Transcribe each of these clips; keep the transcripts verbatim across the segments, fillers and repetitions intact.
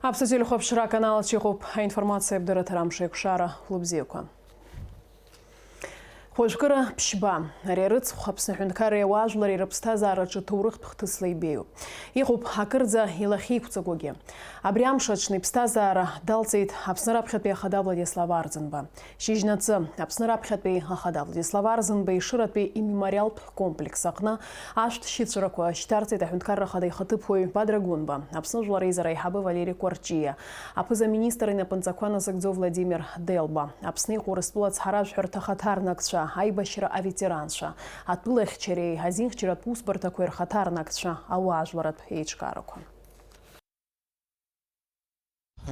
Аԥсуа телехәаԥшра аканал аҿы иҟоуп аинформациа абдырраҭара амш еиқәшара, лыбзиақәа. Хәажәкыра ԥшьба, ари арыцхә Аԥсны аҳәынҭқарреи ауаажәлареи рыԥсҭазаараҿы ҭоурыхтә хҭысла ибеиоуп. Иҟоуп акырӡа илахьеиқәҵагогьы. Абри амш аҽны иԥсҭазаара далҵит Аԥсны раԥхьатәи ахада Владислав Арӡынба. Шьыжьнаҵы, Аԥсны раԥхьатәи ахада Владислав Арӡынба Ешыратәи имемориалтә комплекс аҟны ашәҭ шьыҵәрақәа шьҭарҵеит аҳәынҭқарра ахада ихаҭыԥуаҩ Бадра Гәынба, Аԥсны жәлар реизара аиҳабы Валери Кәарҷиа, аԥыза-министр инапынҵақәа назыгӡо Владимир Делба, Аԥсны иҟоу Урыстәыла ацҳаражәҳәарҭа ахаҭарнакцәа, аибашьра аветеранцәа, атәылахьчареи азинхьчаратә усбарҭақәеи рхаҭарнакцәа, ауаажәларатә еиҿкаарақәа.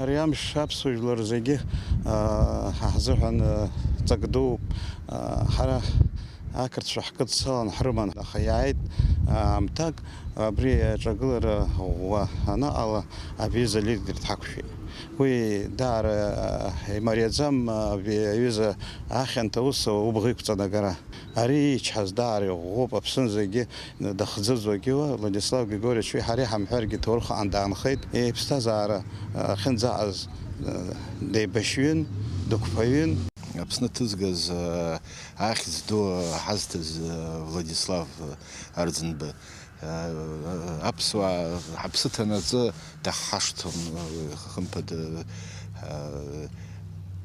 Ари амш аԥсуа жәлар зегьы, аа, ҳа ҳзыҳәан, аа, ҵак дууп. Аа, ҳара ақырҭцәа ҳкыдсылан ҳрыман, аха иааит, аа, аамҭак, абри аҿагылара ӷәӷәа анаҟала, абҩыза лидер дҳақәшәеит. Уи даара, аа, имариаӡам, аа, абри аҩыза ахьанҭа ус убӷа иқәҵан агара. Ари ичҳаз даара иӷәӷәоуп, Аԥсны зегьы дахӡыӡуа Гиуа Владислав Григорьевич уи ҳара иҳамҳәаргьы ҭоурых аҟны даанхеит. Иԥсҭазаара ахьынӡаҟаз деибашьҩын, дықәԥаҩын. Аԥсны ҭызгаз, ахьӡ ду ҳазҭаз Владислав Арӡынба, аԥсуаа ҳаԥсы ҭанаҵы даҳхашҭуан, хымԥада,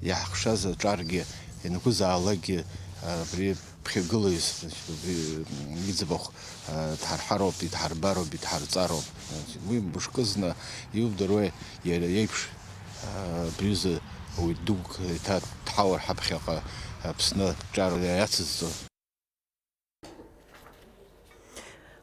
иаҳхшаз аҿаргьы, ианакәызаалакгьы абри ԥхьагылаҩыс, значит, убри, м, иӡбахә, а, дҳарҳароуп, идҳарбароуп, идҳарҵароуп. Значит, уи мышкызны иубдыруеи, иара иеиԥш, а, абри аҩыза ауаҩ дук еиҭа дҳауар ҳаԥхьаҟа Аԥсны аҿар иацызҵо.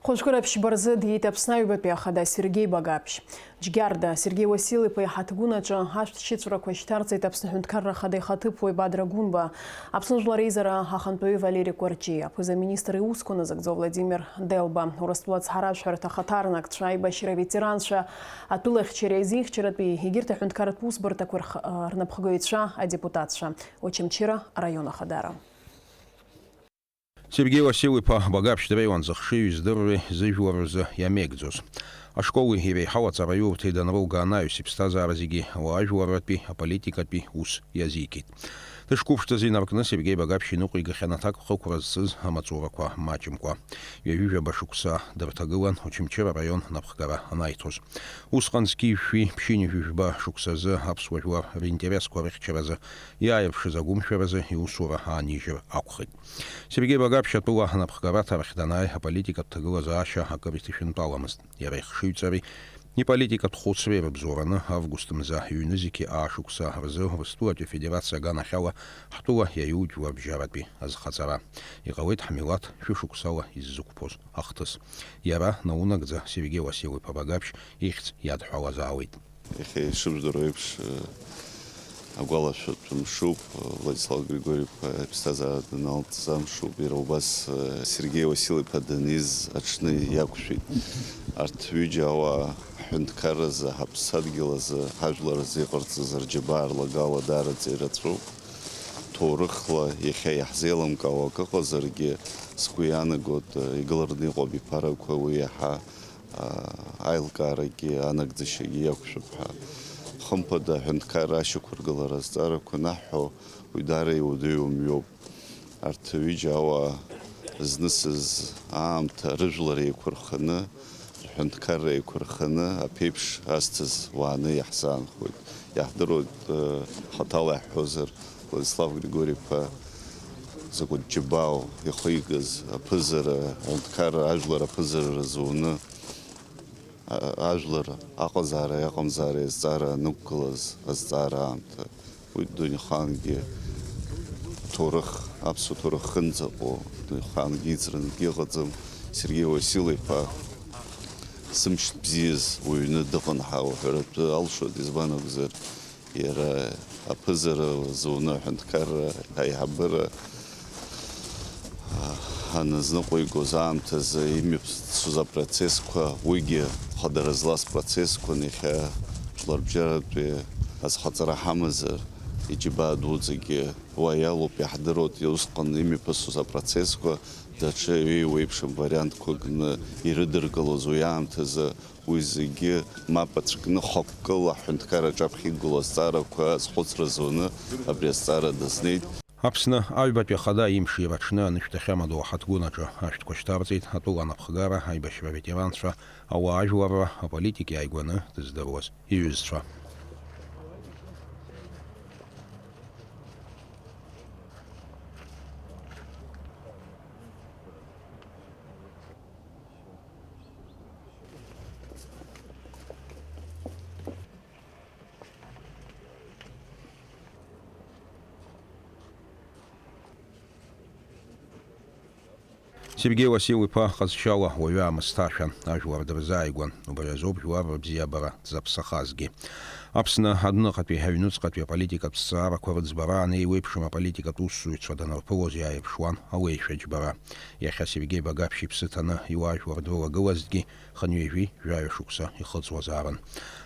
Хәажәкыра ԥшьба рзы диит Аԥсны аҩбатәи ахада Сергеи Багаԥшь. Џьгьарда, Сергеи Уасил-иԥа иҳаҭгәын аҿы ашәҭ шьыҵәрақәа шьҭарҵеит Аԥсны аҳәынҭқарра ахада ихаҭыԥуаҩ Бадра Гәынба, Аԥсны жәлар реизара ахантәаҩы Валери Кәарҷиа, аԥыза-министр иусқәа назыгӡо Владимир Делба, Урыстәыла ацҳаражәҳәарҭа ахаҭарнакцәа, аибашьра аветеранцәа, атәылахьчареи азинхьчаратәи егьырҭ аҳәынҭқарратә усбарҭақәа рх-, рнапхгаҩцәа, адепутатцәа, Очамчыра араион ахадара. Сергеи Уасил-иԥа Багаԥшь дреиуан зыхшыҩи здырреи зыжәлар рзы иамеигӡоз. Ашколи иреиҳау аҵараиурҭеи данроуга анаҩс, иԥсҭазаара зегьы ауаажәларратәи аполитикатәи ус иазикит. Дышқәыԥшӡаз инаркны Сергеи Багаԥшь иныҟәигахьан аҭакԥхықәра зцыз амаҵурақәа маҷымкәа. Ҩажәижәаба шықәса дырҭагылан Очамчыра араион напхгара анаиҭоз. Усҟан зқьи жәшәи ԥшьынҩажәи жәба шықәсазы аԥсуа жәлар ринтересқәа рыхьчаразы иааирԥшыз агәымшәаразы иусура аанижьыр акәхеит. Сергеи Багаԥшь атәыла анапхгараҭарахь данааи, аполитикатә ҭагылазаашьа акыр иҭышәынтәаламызт. Иара ихшыҩҵареи иполитикатә хәыцреи рыбзоураны август мза ҩнызқьи аашықәса рзы Урыстәылатәи Афедерациа аганахьала ҳтәыла иаиуит жәларбжьаратәи азхаҵара. Иҟалеит ҳмилаҭ шәышықәсала иззықәԥоз ахҭыс. Иара наунагӡа Сергеи Уасил-иԥа Багаԥшь ихьӡ иадҳәалазаауеит. Иахьа ишыбдыруа еиԥш, агәалашәатә мшуп, Владислав Григори-иԥа иԥсҭазаара даналҵыз амшуп, иара убас Сергеи Уасил-иԥа даниз аҽны иақәшәеит. Арҭ ҩыџьа ауаа ҳҳәынҭқарразы, ҳаԥсадгьыл азы, ҳажәлар азы иҟарҵаз рџьабаа рлагала даараӡа ирацәоуп. Ҭоурыхла иахьа иаҳзеилымкаауа акы ыҟазаргьы, сгәы иаанагоит, игылараны иҟоу абиԥарақәа уи иаҳа аилкаарагьы анагӡашьагьы иақәшәап ҳәа. Хымԥада, аҳәынҭқарра ашьақәыргылара азҵаарақәа анаҳҳәо, уи даара иуадаҩу мҩоуп. Арҭ ҩыџьа ауаа знысыз аамҭа рыжәлар еиқәырханы, рҳәынҭқарра еиқәырханы, аԥеиԥш азҭаз уааны иаҳзаанхоит. Иаҳдыруеит, хаҭала иаҳҳәозар, Владислав Григори-иԥа закәытә џьабаау ихы икыз аԥызара, аҳәынҭқарра ажәлар аԥызара рзуны, а-, ажәлар аҟазаара-иҟамзаара азҵаара анықәгылаз азҵаара аамҭа. Уи дунеихаангьы ҭоурых, аԥсуа ҭоурых хынӡаҟоу, дунеихаангьы иҵрангьы ыҟаӡам. Сергеи Уасил-иԥа зымч бзиаз уҩны дыҟан ҳәа уҳәаратәы алшоит, избан акәзар, иара аԥызара зуны аҳәынҭқарра аиҳабыра, а, аназныҟәигоз аамҭазы имҩаԥсоз апроцессқәа, уигьы хадара злаз процессқәан, иахьа жәларбжьаратәи азхаҵара ҳамазар, иџьабаа дуӡӡагьы уа иалоуп, иаҳдыруеит, усҟан имҩаԥысуаз апроцессқәа Даҽа еиуеиԥшым вариантқәа кны ирыдыркылоз уи аамҭазы, уи зегьы мап ацәкны, хықәкыла аҳәынҭқарраҿы аԥхьа игылоу азҵаарақәа азхәыцра зуны абри азҵаара дазнеит. Аԥсны аҩбатәи ахада имшира аҽны анышәҭахьамадоу аҳаҭгәын аҿы ашәҭқәа шьҭарҵеит атәыла анапхгара, аибашьра аветеранцәа, ауаажәларра, аполитика иааигәаны дыздыруаз иҩызцәа. Сергеи Уасил-иԥа ҟазшьала уаҩы аамысҭашәан, ажәлар дырзааигәан. Убри азоуп жәлар рыбзиабара дзаԥсахазгьы. Аԥсны адәныҟатәи аҩнуҵҟатәи аполитикатә зҵаарақәа рыӡбараан еиуеиԥшым аполитикатә усзуҩцәа данырԥылоз иааирԥшуан алеишәа џьбара. Иахьа Сергеи Багаԥшь иԥсы ҭаны иуаажәлар дрылагылазҭгьы, хынҩажәи жәаҩа шықәса ихыҵуазаарын.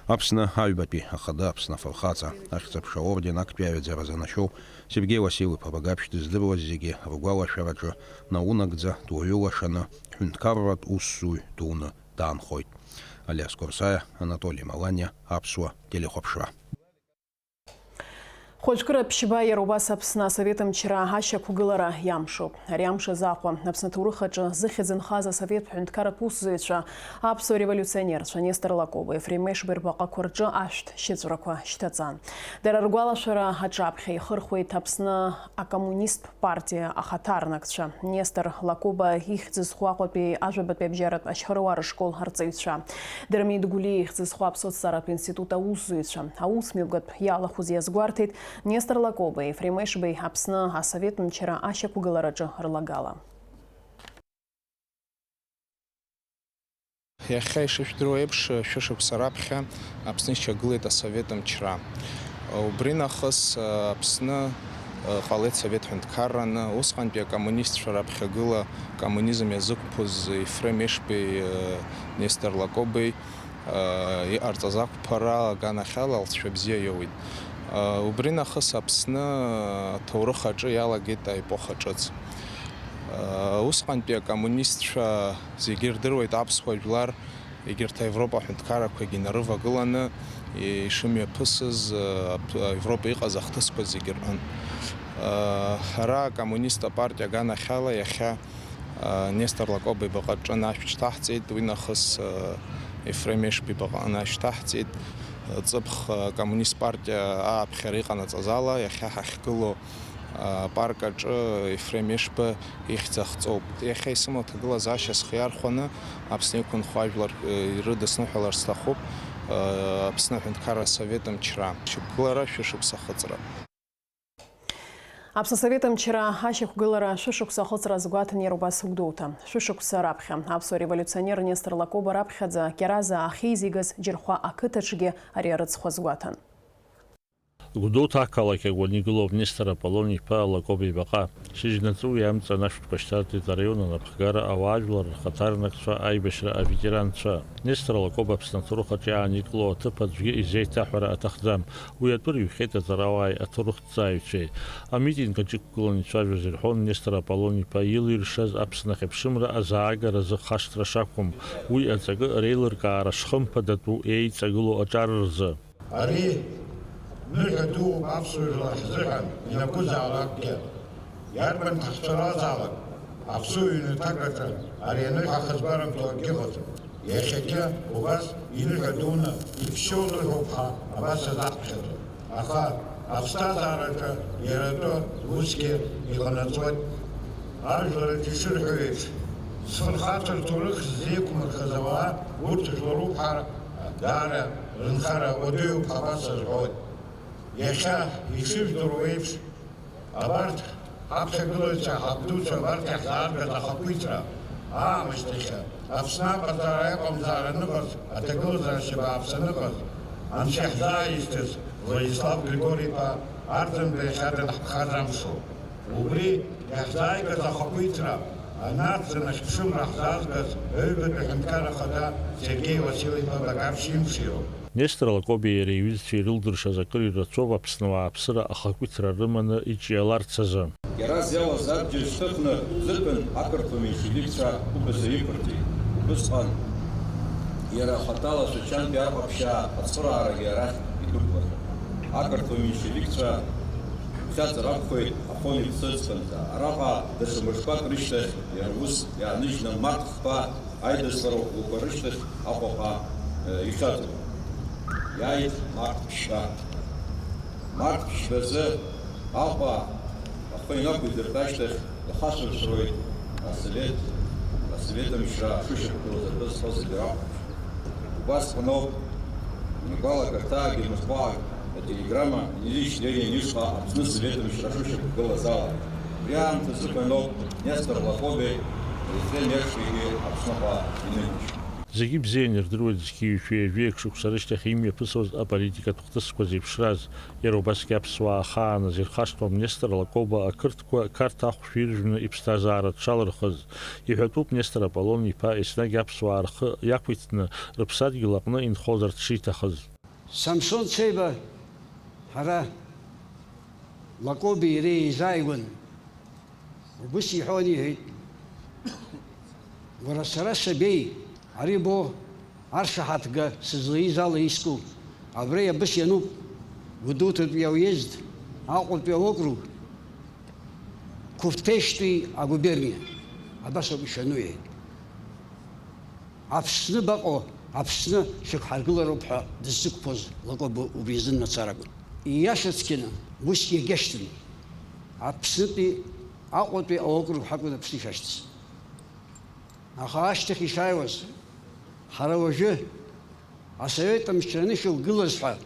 Аԥсны аҩбатәи ахада, Аԥсны Афырхаҵа, Ахьӡ-аԥша аорден актәи аҩаӡара занашьоу Сергеи Уасил-иԥа Багаԥшь дыздыруаз зегьы ргәалашәараҿы наунагӡа дуаҩы лашаны, ҳәынҭқарратә усзуҩ дуны даанхоит. Алиас Курсаиа, Анатоли Маланиа, Аԥсуа телехәаԥшра. Хәыҷкыра ԥшьба иара убас Аԥсны Асовет мчра ашьақәгылара иамшуп. Ари амш азы Аҟәа, Аԥсны аҭоурых аҿы зыхьӡ нхаз асовет ҳәынҭқарратә усзуҩцәа, аԥсуа револиуционерцәа Нестор Лакоба, Ефрем Ешба рбаҟақәа рҿы ашәҭ шьыҵәрақәа шьҭаҵан. Дара ргәалашәара аҿаԥхьа ихырхуеит Аԥсны акоммунисттә партиа ахаҭарнакцәа, Нестор Лакоба ихьӡ зху Аҟәатәи ажәабатәи абжьаратә ашьхаруаа рышкол арҵаҩцәа, Дырмит Гәлиа ихьӡ зху аԥсуа ҭҵааратә институт аусзуҩцәа. Аусмҩаԥгатә иалахәыз иазгәарҭеит Нестор Лакобеи Ефрем Ешбеи Аԥсны асовет мчра ашьақәгылараҿы рлагала. Иахьа ишыжәдыруа еиԥш, шәышықәса раԥхьа Аԥсны ишьақәгылеит асовет мчра. Убри нахыс Аԥсны ҟалеит совет ҳәынҭқарраны, усҟантәи акоммунистцәа раԥхьагыла, коммунизм иазықәԥоз Ефрем Ешбеи Нестор Лакобеи иҟарҵаз ақәԥара аганахьала алҵшәа бзиа иоуит. Убри нахыс Аԥсны аҭоурых аҿы иалагеит аепоха ҿыц. Усҟантәи акоммунистцәа зегьы ирдыруеит аԥсуа жәлар, егьырҭ аевропа ҳәынҭқаррақәагьы инарывагыланы ишымҩаԥысыз, Европа иҟаз ахҭысқәа зегьы рҟынтә. Ара акоммунист апартиа аганахьала иахьа Нестор Лакоба ибаҟа аҿы ашә шьҭаҳҵеит, уи нахыс Ефрем Ешба ибаҟа ашә шьҭаҳҵеит. Ҵыԥх акоммунист партиа ааԥхьара иҟанаҵаз ала, иахьа ҳахьгылоу апарк аҿы Ефрем Ешба ихьӡ ахҵоуп. Иахьа исымоу аҭагылазаашьа схы иархәаны Аԥсны иқәынхо ажәлар ирыдысныҳәалар сҭахуп Аԥсны аҳәынҭқарра асовет мчра. Шьақәгылара шәышықәса ахыҵра. Аԥсны асовет мчра ашьақәгылара шәышықәса ахыҵра азгәаҭан иара убас Гәдоуҭа. Шәышықәса раԥхьа аԥсуа револиуционер Нестор Лакоба раԥхьаӡа Кьаразаа ахьеизигаз Џьырхәа ақыҭаҿгьы ари арыцхә азгәаҭан. Гәдоуҭа ақалақь агәаны игылоуп Нестор Аполлон-иԥа Лакоба ибаҟа. Шьыжьнаҵы уи амҵан ашәҭқәа шьҭарҵеит араион анапхгара, ауаажәлар рхаҭарнакцәа, аибашьра аветеранцәа. Нестор Лакоба Аԥсны аҭоурых аҿы иааникыло аҭыԥ аӡәгьы изеиҭаҳәара аҭахӡам. Уи атәы рыҩхьеит аҵарауааи аҭоурыхҭҵааҩцәеи. Амитинг аҿы иқәгыланы ицәажәоз ирҳәон Нестор Аполлон-иԥа илиршаз Аԥсны ахьыԥшымра азаагаразы хашҭра шақәым, уи аҵакы реилыркаара шхымԥадатәу еиҵагылоу аҿар рзы. Ари ныҳәа дууп аԥсуа жәлар ҳзыҳәан, ианакәызаалакгьы. Иарбан ҭахцәаразаалак, аԥсуа ҩнаҭак аҿы ари аныҳәа хызбарамтәу акгьы ыҟаӡам. Иахьагьы убас иныҳәа дуны иԥсшьоу ныҳәоуп ҳәа абас азаҳԥхьаӡом. Аха аԥсҭазаараҿы иара атәы усгьы иҟанаҵоит. Ажәлар рҿы ишырҳәо еиԥш, зфырхацәа рҭоурых ззеиқәмырхаз ауаа урҭ жәларуп ҳәа даара рынхара уадаҩуп ҳәа абас азҳәоит. Иахьа ишыжәдыруа еиԥш, абарҭ ҳаԥхьагылаҩцәа, ҳабдуцәа, абарҭ иаҳзааргаз ахақәиҭра аамышьҭахьы, Аԥсны аҟазаара аиҟамзаара аныҟаз, аҭагылазаашьа бааԥс аныҟаз, Анцәа иаҳзааишьҭыз Владислав Григори-иԥа Арӡынба иахьа данаҳԥхаз амшоуп. Убри иаҳзааигаз ахақәиҭра анацҵаны ахьԥшымра ҳзаазгаз аҩбатәи аҳәынҭқарра ахада Сергеи Уасил-иԥа Багаԥшь имшироуп. Нестор Лакобеи иареи иҩызцәеи ирылдыршаз акыр ирацәоуп Аԥсны ауааԥсыра ахақәиҭра рыманы иҿиаларц азы. Иара зиауаз абџьар шьҭыхны зыҭәын ақырҭуа меншевикцәа убас иқәырҵеит. Убысҟан иара хаҭала Шәачантәи аҟаԥшьаа ацхыраарагьы арахь идәықәлахьан. Ақырҭуа меншевикцәа хьаҵыр акәхеит Афон иԥсы ыҵхынӡа. Араҟа даҽа мышқәак рышьҭахь иара ус иааныжьны март хԥа аидыслара ӷәӷәақәа рышьҭахь Аҟәаҟа, э, ихьаҵуан. Иааит март ԥшьба. Март ԥшьбазы Аҟәа ахы инақәидыртә ашьҭахь ихашәыршәроит асовет, асовет мчра шышьақәгылаз атәы зҳәо зегьы ракәхап. Убасҟаноуп, игәалакарҭаагьы мышқәак ателеграмма Ильич Ленин ишҟа Аԥсны Совет мчра шышьақәгылаз ала. Убри аамҭазыҳәаноуп Нестор Лакобеи Ефрем Ешбегьы Аԥсныҟа иныҩнашьо. Зегьы ибзианы ирдыруеит зқьи жәшәи жәаҩык шықәса рышьҭахь имҩаԥысуаз аполитикатә хҭысқәа зеиԥшраз. Иара убасгьы аԥсуаа ахааназ ирхашҭуам Нестор Лакоба ақырҭқәа Қарҭ ахәшә иржәны иԥсҭазаара дшалырхыз. Иҳәатәуп Нестор Аполлон-иԥа еснагь аԥсуаа рхы иақәиҭны рыԥсадгьыл аҟны инхозарц шиҭахыз. Самсон Цеиба ҳара Лакоби иареи еизааигәан. Убыс иҳәон, иҳәеит, уара, сара сабеи, ари бо аршаҳаҭга сызлаиз ала иску. Абра иабыс иануп, Гәдоуҭатәи ауездтә Аҟәатәи аокруг, Қәыԥҭешьтәи агуберниа. Абас ауп ишәану, иҳәеит. Аԥсны баҟоу, Аԥсны шәықәҳаргылароуп ҳәа дыззықәԥоз Лакоба убри азын мацаракәын. Ииашацқьаны, усгьы иагьашьҭан. Аԥснытәи Аҟәатәи аокруг ҳакәын Аԥсны ишашьҭаз. Аха ашьҭахь ишааиуаз, ҳара уажәы асовет мчра анышәылгылаз ҳәа,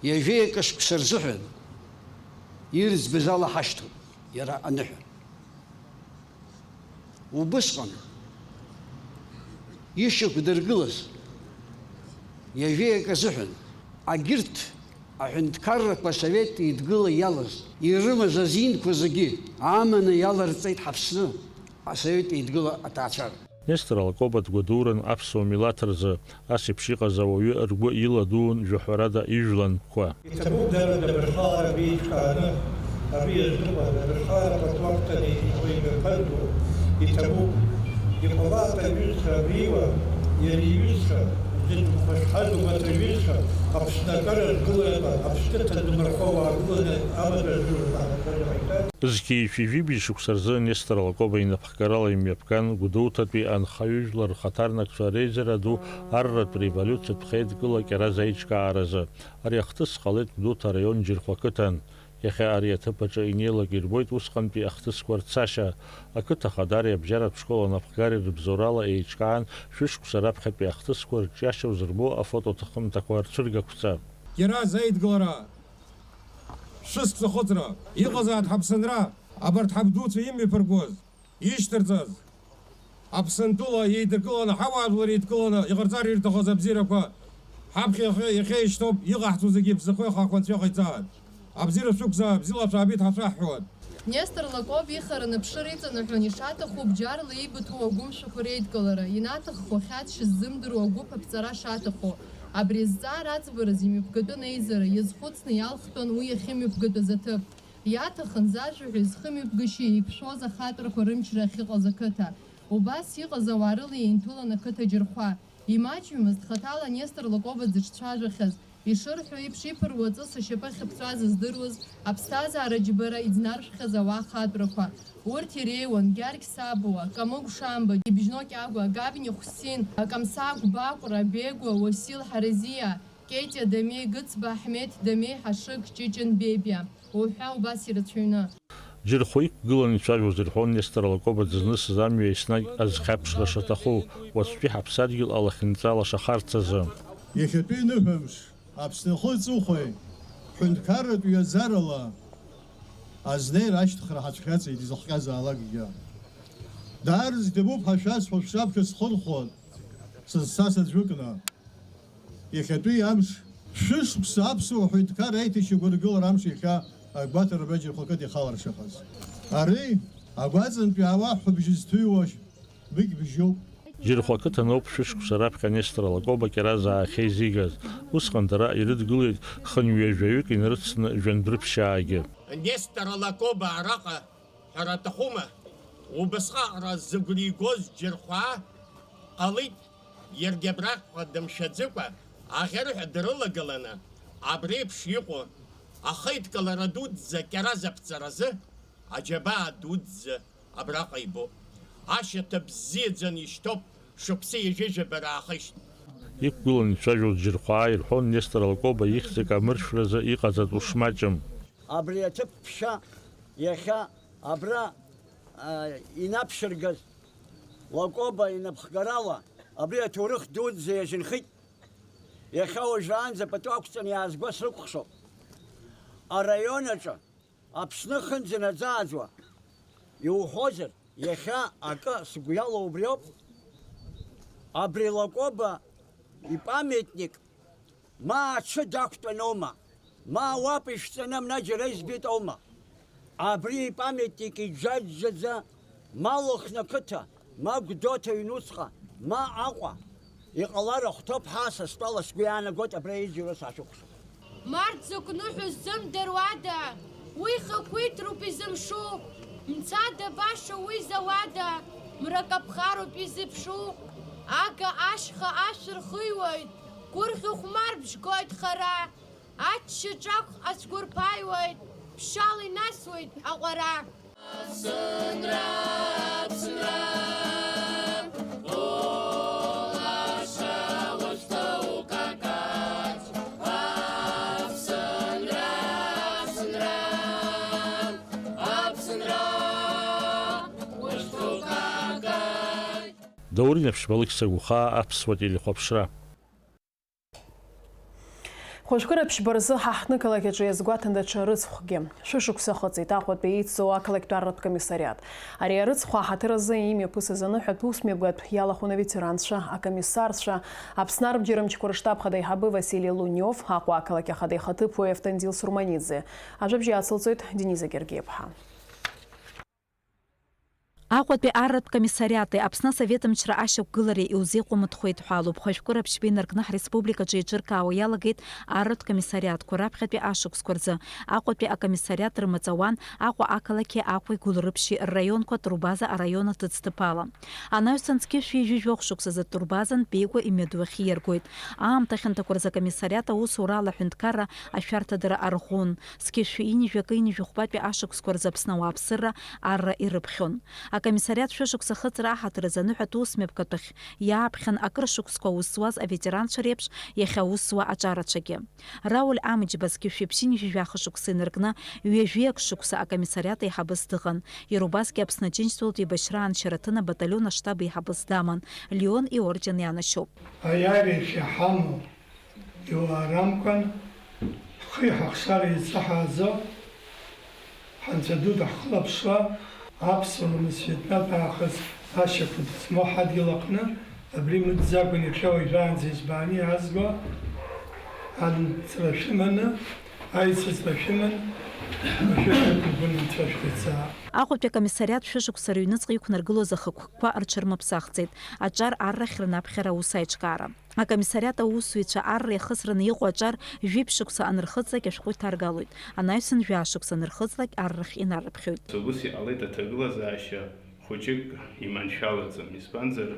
ҩажәи акы шықәса рзыҳәан ирӡбаз ала ҳашьҭоуп, иара аныҳәа. Убысҟан ишьақәдыргылаз ҩажәи акы азыҳәан, агьырҭ аҳәынҭқаррақәа Асовет Еидгыла иалаз, ирымаз азинқәа зегьы аманы иаларҵеит ҳаԥсны Асовет Еидгыла аҭаацәара. Нестор Лакоба дгәадуран аԥсуа милаҭ рзы, ас еиԥш иҟаз ауаҩы ргәы иладуун жәаҳәарада ижәлантәқәа. Иҭабуп дара дабырхалар беиҿкааны, абри иазныҟәа дабырхалар патуактәаны иҟоу имҩаԥырго, иҭабуп. Иҟалап аҩызцәа абриуа, иара иҩызцәа, зыдмхәышҳаз убарҭ рҩызцәа, Аԥсны акыр ргылаҩқәа, Аԥсны ҭадмырхо уаагыланы амаҵ рзура ҳәа ҳәа ҳәа. Зқьи жәшәи жәибжь шықәса рзы Нестор Лакоба инапхгарала имҩаԥган Гәдоуҭатәи анхаҩыжәлар рхаҭарнакцәа реизара ду арратә револиуциатә хеидкыла Кьараз аиҿкааразы. Ари ахҭыс ҟалеит Гәдоуҭа араион Џьырхәа ақыҭан. Иахьа ари аҭыԥ аҿы инеилак ирбоит усҟантәи ахҭысқәа рцашьа. Ақыҭа ахада ари абжьаратә школ анапхгареи рыбзоурала еиҿкаан, шәышықәса раԥхьатәи ахҭысқәа рҿиашьа узырбо афотоҭыхымҭақәа рцәыргақәҵа. Кьараз аидгылара, шәышықәса ахыҵра, иҟазааит ҳаԥсынра, абарҭ ҳабдуцәа имҩаԥыргоз, ишьҭарҵаз, Аԥсынтәыла еидыркыланы, ҳауаажәлар еидкыланы иҟарҵар ирҭахыз абзиарақәа ҳаԥхьа иахьа, иахьа ишьҭоуп, иҟаҳҵо зегьы ԥсыхәа иахаақәа анцәа иҟаиҵааит. Абзиара шәықәзаап, бзиала шәаабеит ҳәа шәаҳҳәоит. Нестор Лакоба ихараны аԥшыра иҵанаҳәон ишаҭаху бџьарла еибыҭоу агәымшәақәа реидкылара, инаҭаххо хьаҵшьа ззымдыруа агәыԥ аԥҵара шаҭаху. Абри азҵаара аӡбараз имҩаԥгатәын аизара, иазхәыцны иалхтәын уи иахьымҩаԥгатәыз аҭыԥ. Иаҭахын зажәа ҳәа изхымҩаԥгашьа еиқәшәоз ахаатәрақәа рымчра ахьыҟаз ақыҭа. Убас иҟаз ауаа рыла еинҭәылан ақыҭа Џьырхәа. Имаҷҩымызт хаҭала Нестор Лакоба дзыҿцәажәахьаз. Ишырҳәо еиԥш, иԥыруа аҵыс ашьапы ахьыԥҵәаз здыруаз, аԥсҭазаара џьбара иӡнаршәхьаз ауаа хаатәрақәа. Урҭ иреиуан Гьаргь Сабуа, Камыгә Шамба, Ибжьно Кьагәа, Габниа Хәсин, Камсагә Бакәра, Бегәа, Уасил Ҳаразиа, Кетиа Дамеи, Гыцба Аҳмеҭ Дамеи, Ҳашыг, Ҷыҷын Бебиа уҳәа убас ирацәаҩны. Џьырхәа иқәгыланы ицәажәоз ирҳәон Нестор Лакоба дызнысыз амҩа еснагь азхьаԥшра шаҭаху, уаҵәтәи ҳаԥсадгьыл алахьынҵа лашахарц азы. Иахьатәи ныҳәамш Аԥсны ахы аҵыхәеи ҳҳәынҭқарратә ҩаӡарала азнеира ашьҭыхра ҳацәхьаҵит изыхҟьазаалакгьы. Даараӡа иҭабуп ҳәа шәасҳәо шәҿаԥхьа схырхәоит, сызцаз аӡәыкны. Иахьатәи амш, шәышықәса аԥсуа ҳәынҭқар аиҭашьақәыргылара амш иахьа агәаҭара Џьырхәа ақыҭа ихаларшахаз. Ари агәаҵантәи ауаа ҳәҳәабжьы зҭыҩуа быгь бжьоуп. Џьырхәа ақыҭаноуп шәышықәса раԥхьа Нестор Лакоба Кьараз аахьеизигаз. Усҟан дара ирыдгылеит хынҩажәаҩык инарыцны жәандәрыԥшьаагьы. Нестор Лакоба араҟа Ҳәара аҭахума, убасҟак аҟара зыгәра игоз Џьырхәаа ҟалеит, иаргьы абраҟа дымшәаӡыкәа, аӷьарыҳәа дрылагыланы, абри еиԥш иҟоу ахеидкылара дуӡӡа Кьараз аԥҵаразы аџьабаа дуӡӡа абраҟа ибоуп. Ашьаҭа бзиаӡаны ишьҭоуп, шықәса ҩажәижәаба раахеишьҭ. Иқәгыланы ицәажәоз Џьырхәаа ирҳәон Нестор Лакоба ихьӡ акамыршәразы иҟаҵатәу шмаҷым. Абри аҭыԥ ԥшьа иахьа абра, а, инаԥшьыргаз Лакоба инапхгарала абри аҭоурых дуӡӡа иазынхеит. Иахьа уажәраанӡа пату ақәҵаны иаазго срыкәхшоуп. Араион аҿы Аԥсны хынӡа наӡааӡуа, иуҳәозар, иахьа акы сгәы иалоу убриоуп. Абри Лакоба ипамиатник ма аҽы дақәтәаноума, ма ауапа ишәҵаны амна џьара избеит аума? Абри ипамиатник иџьаџьаӡа ма Лыхны ақыҭа, ма Гәдоуҭа аҩнуҵҟа, ма Аҟәа, иҟалар ахәҭоуп ҳәа са стәала сгәы иаанагоит абра иӡырҩуа саашәыкәшо. Март закә ныҳәоу ззымдыруада, уи хақәиҭроуп изымшу, мцада баша уи зауада, мра каԥхароуп изыԥшу, ага ашьха ашә рхыҩуеит, гәырӷьа хәмарбжь гоит хара, ачча ҿахә ацәқәырԥаҩуеит, ԥшьала инасуеит аҟәара. Аԥсынра, Аԥсынра, улаша уашьҭоу какаҷ. Аԥсынра, Аԥсынра, Аԥсынра, уашьҭоу какаҷ. Даур Инаԥшьба, Алықьса Гәхаа, Аԥсуа телехәаԥшра. Хәажәкыра ԥшьба рзы ҳаҳҭнықалақь аҿы иазгәаҭан даҽа рыцхәгьы. Шәышықәса ахыҵит Аҟәатәи еицҵоу ақалақьтә арратә комиссариат. Ари арыцхә аҳаҭыр азы имҩаԥысыз аныҳәатә усмҩаԥгатә иалахәын аветеранцәа, акомиссарцәа, Аԥсны арбџьармчқәа рыштаб хада аиҳабы Васили Лунев, Аҟәа ақалақь ахада ихаҭыԥуаҩ Автандил Сурманиӡе. Ажәабжь иацылҵоит Дениза Гергиаԥҳа. Аҟәатәи арратә комиссариати Аԥсны асовет мчра ашьақәгылареи иузеиҟәымыҭхоит ҳәа алоуп хәажәкыра ԥшьба инаркны ҳреспубликаҿы еиҿыркаауа иалагеит арратә комиссариатқәа раԥхьатәи ашықәсқәа рзы Аҟәатәи акомиссариат рымаҵ ауан Аҟәа ақалақьи Аҟәеи Гәылрыԥшьи рраионқәа Турбаза араион аҭыӡҭыԥ ала. Анаҩсан зқьышәи жәижәохә шықәсазы Турбазантә Беигәа имҩаду ахь ииаргоит. Аамҭа хьанҭақәа рзы акомиссариат аусурала аҳәынҭқарра ашәарҭадара арӷәӷәон. Зқьышәи ҩынҩажәи акы ҩынҩажәи хәбатәи ашықәсқәа рзы Аԥсны ауааԥсыра арра ирыԥхьон. Акомиссариат шәышықәса ахыҵра аҳаҭыр азы аныҳәатә усмҩаԥгатәахь иааԥхьан акыр шықәсқәа аус зуаз аветеранцәа реиԥш иахьа аус зуа аҿарацәагьы. Рауль Амыџьба зқьышәи ԥшьынҩажәи жәаха шықәса инаркны ҩажәи акы шықәса акомиссариат аиҳабыс дыҟан. Иара убасгьы Аԥсны Аџьынџьтәылатә еибашьраан Шьараҭын абаталион аштаб аиҳабыс даман, Леон иорден ианашьоуп. Аиааира иахьа ҳамоу Иуаарамкәан, ҳхи ҳахшареи еицаҳааӡо, ҳанцәа ду даҳхылаԥшуа, аԥсуа ламыс жәытәнатә аахыс ашьақәа дызмоу ҳадгьыл аҟны, абри мыӡӡакәан иахьа уажәраанӡа избааны иаазго, анҵра шәыманы, аицыҵра шәыман, машәыршәа гәынамцәа шәхыҵаа. Аҟәатәи акомиссариат шәышықәса рыҩныҵҟа иқәнаргылоз ахықәкқәа рҽырмыԥсахӡеит, аҿар аррахь рнаԥхьара аус аиҿкаара. Акомиссариат аусзуҩцәа арра иахысраны иҟоу аҿар жәиԥшь шықәса анырхыҵлак ашәҟәы иҭаргалоит, анаҩсан жәаа шықәса анырхыҵлак аррахь инарыԥхьоит. Ус иҟалеит аҭагылазаашьа хәыҷык иманшәалаӡам, избанзар,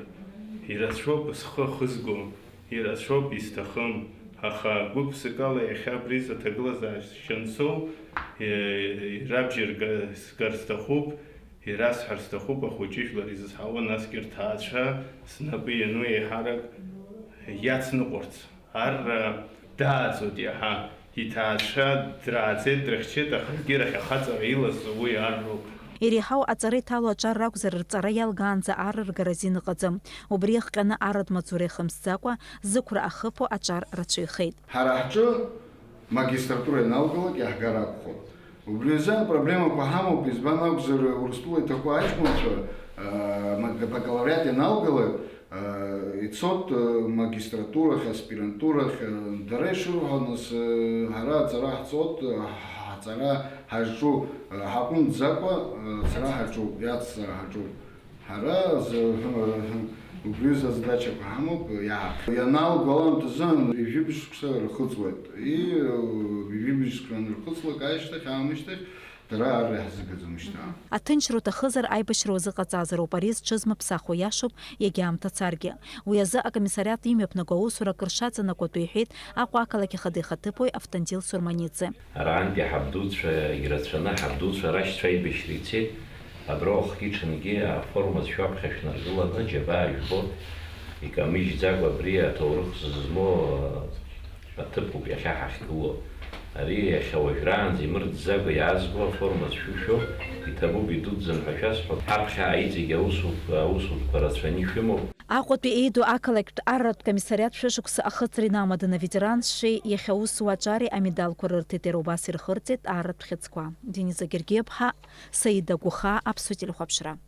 ирацәоуп схы ахызго, ирацәоуп исҭахым, аха гәык-ԥсыкала иахьа абри аҭагылазаашьа ансоу, е, рабџьар га-, сгар сҭахуп. Ирасҳәар сҭахуп, ахәыҷы жәлар изызҳауа, насгьы рҭаацәа снапы иану еиҳарак иацныҟәарц. Арра дааӡоит иаҳа, иҭаацәа драаӡеит, дрыхьчеит, аха егьирахь ахаҵара илазҵо уи арроуп. Иреиҳау аҵара иҭало аҿар ракәзар, рҵара иалгаанӡа арра ргара азин ыҟаӡам. Убри иахҟьаны арратә маҵура ихымсӡакәа, зықәра ахыԥо аҿар рацәаҩхеит. Ҳара ҳҿы Магистратура ианалгалак иаҳгар акәхоит. Убри азы апроблемақәа ҳамоуп, избан акәзар, Урыстәыла иҭаку аҷкәынцәа, аа, ма-, бакалавриат ианалгалак, аа, ицоит, аа, магистратурахь, аспирантурахь, аа, дара ишырҳәо, нас, аа, ҳара аҵара ҳҵоит, аа, ҳҵара ҳазҿу, аа, ҳаҟәымҵӡакәа, аа, ацара ҳаҿуп, иацҵара ҳаҿуп. Ҳара зы-, убри задачақәа ҳамоуп, иаҳ-, ианалго аамҭазы ҩажәи бжь шықәса рхыҵуеит. И, ҩажәи бжь шықәса анырхыҵлак ашьҭахь, аамышьҭахь, Дара арра иаҳзыгаӡом шьҭа. Аҭынчра уҭахызар, аибашьра уазыҟаҵазароуп, ари зҽызмыԥсахуа иашоуп, иагьа аамҭа царгьы. Уи азы акомиссариат имҩаԥнаго аусура акыр шаҵанакуатәу иҳәеит Аҟәа ақалақь ахада ихаҭыԥуаҩ Автандил Сурманиӡе. Арантәи ҳабдуцәа ирацәаны, ҳабдуцәа рашьцәа аибашьра ицеит, абра уахгьы-ҽынгьы аформа зшәо аԥхьа шәнаргыланы, џьабаа жәбо, икамыжьӡакәа абри аҭоурых зызмоу аҭыԥуп иахьа ҳахьгылоу. Ари иахьа уажәраанӡа имырӡӡакәа иаазго аформа зшәышәо, иҭабуп, идуӡӡам ҳәа шәасҳәап. Ҳаԥхьа иҵегь аусутә-, аусутәқәа рацәаны ишәымоуп. Аҟәатәи еиду ақалақьтә арратә комиссариат шәышықәса ахыҵра инамаданы аветеран шәи иахьа аус зуа аҿари амедалқәа рырҭеит, иара убас ирхырҵеит арратә хьыӡқәа. Дениза Гергиаԥҳа, Саида Гәыхаа, Аԥсуа телехәаԥшра.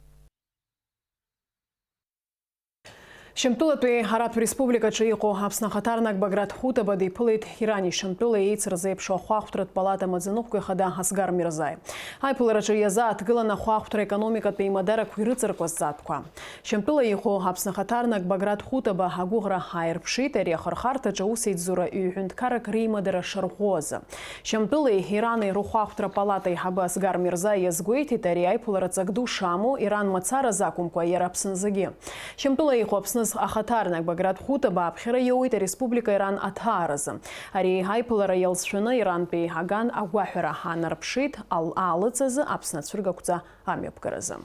Шьамтәылатәи Араԥ Республикаҿы иҟоу Аԥсны ахаҭарнак Баграт Хәытаба диԥылеит Ирани Шьамтәылеи еицырзеиԥшу ахәаахәҭратә палата амаӡаныҟәгаҩ ахада Асгар Мирзаи. Аиԥылараҿы иазааҭгылан ахәаахәҭра економикатә еимадарақәа ирыҵаркуа зҵаатәқәа. Шьамтәыла иҟоу Аԥсны ахаҭарнак Баграт Хәытаба агәыӷра ааирԥшит ари ахырхарҭаҿы аусеицура ҩ-ҳәынҭқаррак реимадара шарӷәӷәо азы. Шьамтәылеи Ирани рыхәаахәҭра палата аиҳабы Асгар Мирза иазгәеиҭеит, ари аиԥылара ҵак ду шамоу Иран мацаразы акәымкәа, иара Аԥсназыгьы. Шьамтәыла иҟоу Аԥсны ахаҭарнак Баграт Хәытаба аԥхьара иоуеит ареспублика Иран аҭааразы. Ари аиԥылара иалҵшәаны Ирантәи аган агәаҳәара аанарԥшит, ал-, аалыҵ азы Аԥсны ацәыргақәҵа амҩаԥгаразы.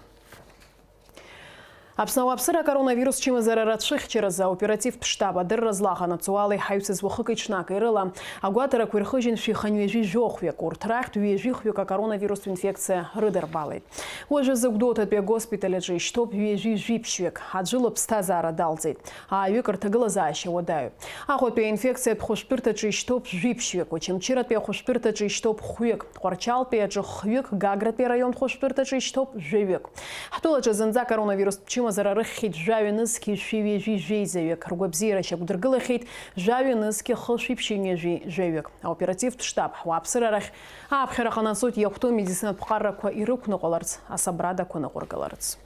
Аԥсны ауааԥсыра акоронавирус чымазара рацәыхьчаразы аоперативтә штаб адырра злаҟанаҵо ала иҳаҩсыз уахыки-ҽнаки рыла агәаҭарақәа ирхыжьын шәиханҩажәи жәохәҩык, урҭ рахьтә ҩажәихәҩык акоронавирустә инфекциа рыдырбалеит. Уажәазы Гәдоуҭатәи агоспиталь аҿы ишьҭоуп ҩажәи жәиԥшьҩык, аӡәы лыԥсҭазаара далҵит, ааҩык рҭагылазаашьа уадаҩуп. Аҟәатәи аинфекциатә хәышәтәырҭаҿы ишьҭоуп жәиԥшьҩык, Очамчыратәи ахәышәтәырҭаҿы ишьҭоуп хәҩык, Тҟәарчалтәи аҿы хҩык, Гагратәи араион хәышәтәырҭаҿы ишьҭоуп жәаҩык. Ҳтәылаҿы зынӡа акоронавирустә чымазара рыхьхьеит жәаҩа нызқьи жәшәи ҩажәи жәеизаҩык, ргәабзиара шьақәдыргылахьеит жәаҩа нызқьи хышәи ԥшьынҩажәи жәаҩык. Аоперативтә штаб ҳуааԥсыра рахь ааԥхьара ҟанаҵоит иахәҭоу амедицинатә ԥҟарақәа ирықәныҟәаларц, асабрадақәа ныҟәыргыларц.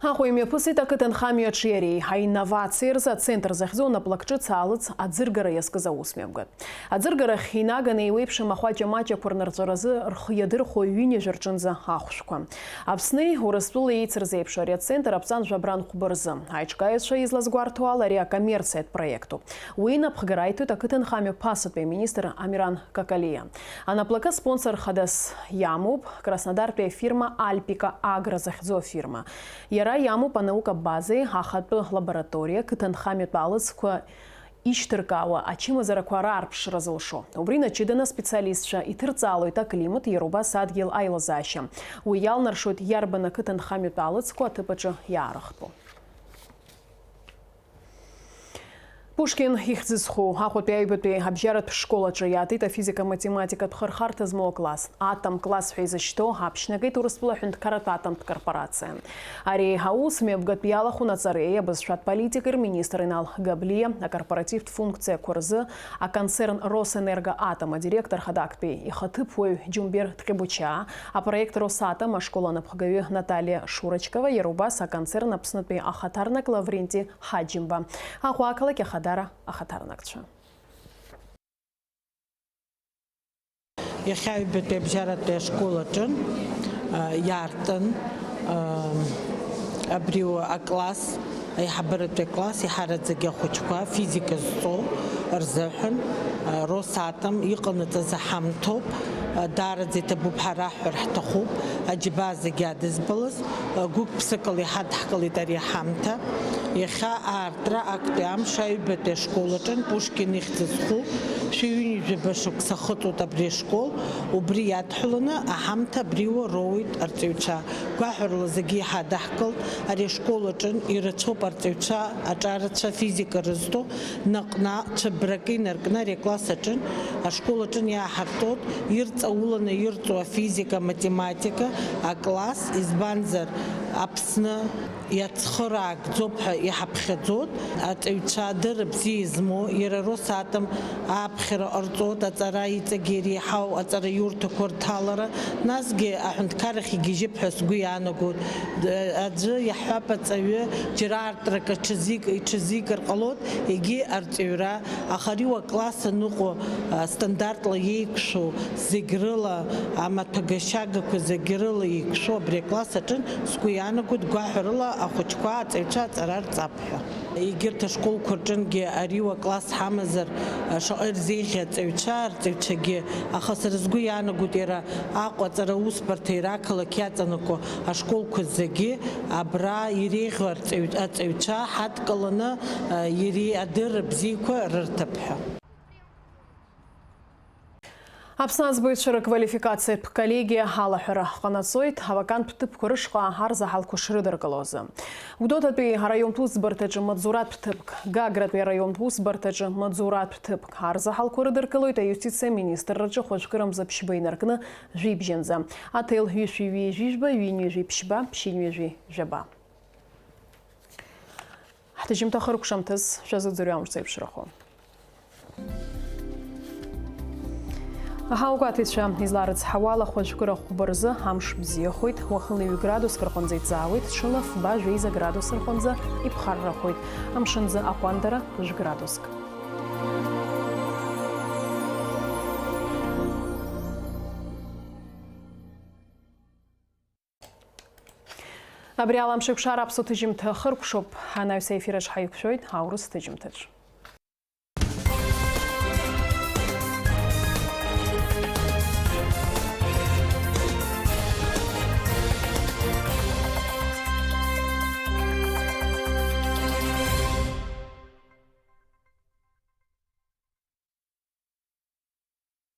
Аҟәа имҩаԥысит ақыҭанхамҩа аҿиареи аинновациеи рзы ацентр захьӡу анаплак ҿыц аалыҵ аӡыргара иазкыз аусмҩаԥгатә. Аӡыргарахь инаганы еиуеиԥшым ахәаҷа-маҷақәа рнырҵәаразы рхы иадырхәо ҩынҩажәа рҿынӡа ахәшәқәа. Аԥсни Урыстәылеи еицырзеиԥшу ари ацентр аԥҵан жәабран хәба рзы. Аиҿкааҩцәа излазгәарҭо ала, ари акоммерциатә проектуп. Уи инапхгара аиҭоит ақыҭанхамҩа ԥасатәи аминистр Амиран Какалиа. Анаплакы спонсор хадас иамоуп Краснодартәи афирма Альпика Агро захьӡу афирма. Иара иамоуп анаукатә базеи ахатәы лабораториа, қыҭанхамҩатә аалыҵқәа ишьҭыркаауа ачымазарақәа раарԥшра зылшо. Убри наҷыданы аспециалистцәа иҭырҵаалоит аклимат, иара убас адгьыл аилазаашьа. Уи иалнаршоит иарбан ақыҭанхамҩатә аалыҵқәа аҭыԥ аҿы иаарыхтәу. Пушкин ихьӡ зху Аҟәатәи аҩбатәи абжьаратә школ аҿы иаатит афизика-математикатә хырхарҭа змоу акласс. Атом класс ҳәа изышьҭоу аԥшьнакит Урыстәыла аҳәынҭқарратә атомтә корпорациа. Ари аус мҩаԥгатә иалахәын аҵареи абызшәатә политикеи рминистр Инал Габлиа, акорпоративтә функциақәа рзы аконцерн Росэнерго Атом адиректор хада актәи ихаҭыԥуаҩ Џьумбер Ҭҟьебучаа, апроект Росатом ашкол анапхгаҩы Наталиа Шурочкова, иара убас аконцерн Аԥснытәи ахаҭарнак Лавренти Ҳаџьымба, Аҟәа ақалақь Ахадара ахаҭарнакцәа. Иахьа аҩбатәи абжьаратәи ашкол аҿы, а, иаартын, а, абри акласс, аиҳабыратәи акласс, иҳараӡагьы ахәыҷқәа физика зҵо рзыҳәан, а, Росатом иҟанаҵаз аҳамҭоуп, а, даараӡа иҭабуп ҳәа раҳҳәар ҳҭахуп, аџьабаа зегьы адызбалаз, а, гәык-ԥсыкала иҳадҳкылеит ари аҳамҭа. Иахьа аартра актәи амш аҩбатәи ашкол аҿы Пушкин ихьӡ зху шәи ҩынҩажәаба шықәса ахыҵуеит абри ашкол, убри иадҳәаланы аҳамҭа абриуа роуеит арҵаҩцәа. Гәаҳәарыла зегьы иҳадаҳкылт, ари ашкол аҿы ирацәоуп арҵаҩцәа, аҿарацәа, физика рызҭо, наҟ-наҟ цәыббракы инаркны ари акласс аҿы, ашкол аҿы иааҳартуеит ирҵауланы ирҵо афизика, аматематика, акласс, избанзар, Аԥсны иацхыраагӡоуп ҳәа иҳаԥхьаӡоит. Аҵаҩцәа адырра бзиа измоу, иара Росатом аԥхьара ҟарҵоит, аҵара иҵегьы иреиҳау аҵара иурҭақәа рҭалара, насгьы аҳәынҭқаррахь игьежьып ҳәа сгәы иаанагоит. Аӡәы иаҳҳәап, аҵаҩы џьара аартрак аҽазик-, иҽазикыр ҟалоит, егьи арҵаҩра, аха ари уа класс аныҟоу, а, стандартла еиқәшәо, зегь рыла, амаҭәагашьагақәа зегь рыла еиқәшәо абри акласс аҿы сгәы иаанагоит, гәаҳәарыла ахәыҷқәа аҵаҩцәа аҵара рҵап ҳәа. Егьырҭ ашколқәа рҿынгьы ари уа класс ҳамазар, а, шаҟа ирзеиӷьи аҵаҩцәа, арҵаҩцәагьы, аха сара сгәы иаанагоит иара Аҟәа аҵара усбарҭа иара ақалақь иаҵанакуа ашколқәа зегьы абра иреиӷьу арҵаҩ-, аҵаҩцәа ҳадкыланы, а, ири-, адырра бзиақәа рырҭап ҳәа. Аԥсны аӡбаҩцәа рыквалификациатә коллегиа алаҳәара ҟанаҵоит, аваканттә ҭыԥқәа рышҟа арзаҳалқәа шрыдыркыло азы. Гәдоуҭатәи араионтә усбарҭаҿы маҵзуратә ҭыԥк, Гагратәи араионтә усбарҭаҿы маҵзуратә ҭыԥк арзаҳалқәа рыдыркылоит аиустициа аминистрраҿы хәажәкырамза ԥшьба инаркны жәибжьанӡа. Аҭел ҩышәи ҩажәи жәба, ҩынҩажәи ԥшьба, ԥшьынҩажәи жәаба. Ҳҭыжьымҭа хыркәшамҭаз шәазыӡырҩуамш зеиԥшрахо. Аҳауагәаҭаҩцәа изларыцҳауала, хәажәкыра хәба рзы амш бзиахоит, уахынла ҩ градуск рҟынӡа иҵаауеит, ҽынла фба жәеиза градус рҟынӡа иԥхаррахоит, амшынӡы аҟәандара жәградуск. Абри ала Амшеикәшара аԥсуа ҭыжьымҭа хыркәшоуп. Анаҩс аефир аҿы ҳаиқәшәоит аурыс ҭыжьымҭаҿ.